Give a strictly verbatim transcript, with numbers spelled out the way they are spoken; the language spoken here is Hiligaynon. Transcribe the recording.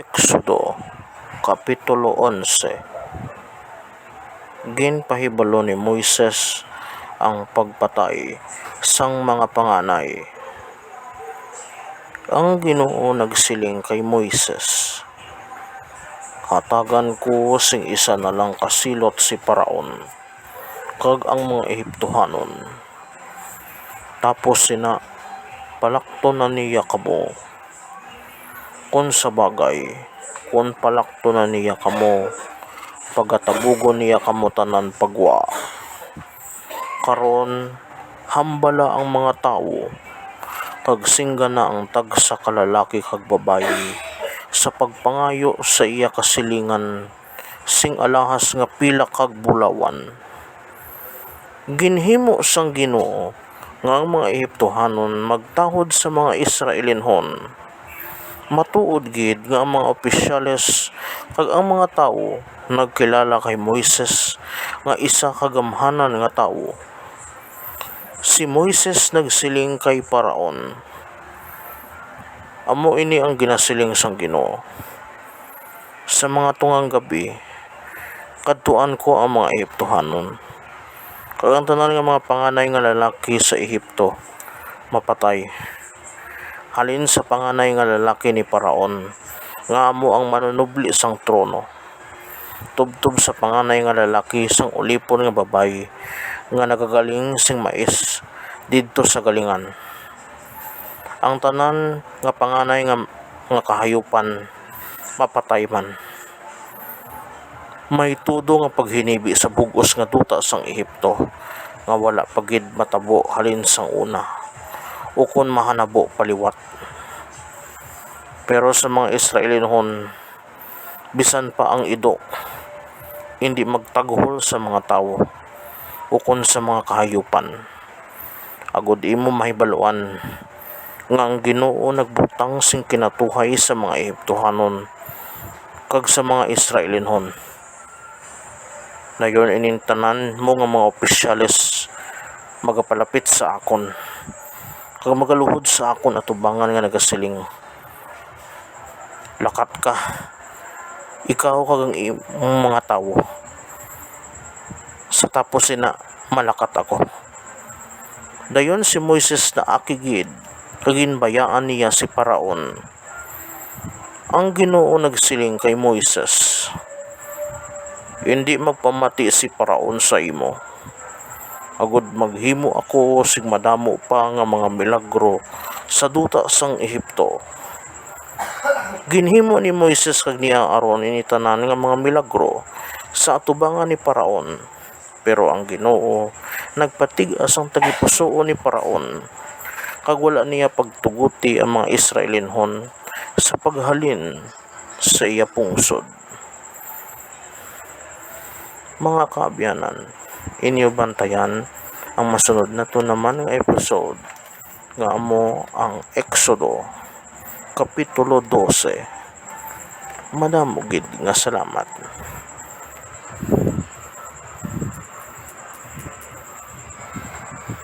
Exodo, Kapitulo onse. Ginpahibalo ni Moises ang pagpatay sang mga panganay. Ang Ginoo nagsiling kay Moises, "Hatagan ko sing isa na lang ka silot si Faraon kag ang mga Ehiptohanon. Tapos sina, palakton na niya kamo. Kon sa bagay, kon palakton na niya kamo, pagatabugon niya kamo tanan pa gwa. Karon, hambala ang mga tawo, kag singgana ang tagsa ka lalaki kag babayi sa pagpangayo sa iya kasilingan sing alahas nga pila kag bulawan." Ginhimo sang Ginoo nga ang mga Ehiptohanon magtahod sa mga Israelinhon. Matuod gid nga ang mga opisyales kag ang mga tawo nagkilala kay Moises nga isa ka gamhanan nga tawo. Si Moises nagsiling kay Faraon, "Amo ini ang ginasiling sang Ginoo: Sa mga tungang gab-i, kadtuan ko ang mga Ehiptohanon, kag ang tanan nga mga panganay nga lalaki sa Ehipto mapatay, halin sa panganay nga lalaki ni Faraon, nga amo ang manunubli sang trono, tubtob sa panganay nga lalaki sang ulipon nga babayi nga nagagaling sing mais didto sa galingan. Ang tanan nga panganay nga, nga kahayupan mapatay man. May tudo nga paghinibi sa bug-os nga duta sang Ehipto, nga wala pa gid matabo halin sang una, ukon mahanabo pa liwat. Pero sa mga Israelinhon, bisan pa ang ido, indi magtaghol sa mga tawo, ukon sa mga kahayupan, agod imo mahibaluan nga ang Ginoo nagbutang sing kinatuhay sa mga Ehiptohanon kag sa mga Israelinhon. Dayon ining tanan mo nga mga opisyales magapalapit sa akon, kag magaluhod sa akon atubangan nga nagasiling, 'Lakat ka, ikaw kag ang imong mga tawo.' Sa tapos sina, malakat ako." Dayon si Moises naakig gid, kag ginbayaan niya si Faraon. Ang Ginoo nagsiling kay Moises, "Indi magpamati si Faraon sa imo, agod maghimo ako sing madamo pa nga mga milagro sa duta sang Ehipto." Ginhimo ni Moises kag ni Aaron ini tanan nga mga milagro sa atubangan ni Faraon. Pero ang Ginoo nagpatig-a sang tagipusoon ni Faraon, kag wala niya pagtuguti ang mga Israelinhon sa paghalin sa iya pungsod. Mga kaabyanan, inyo bantayan ang masunod nato naman nga episode, nga amo ang Exodo, Kapitulo dose. Madamo gid nga salamat.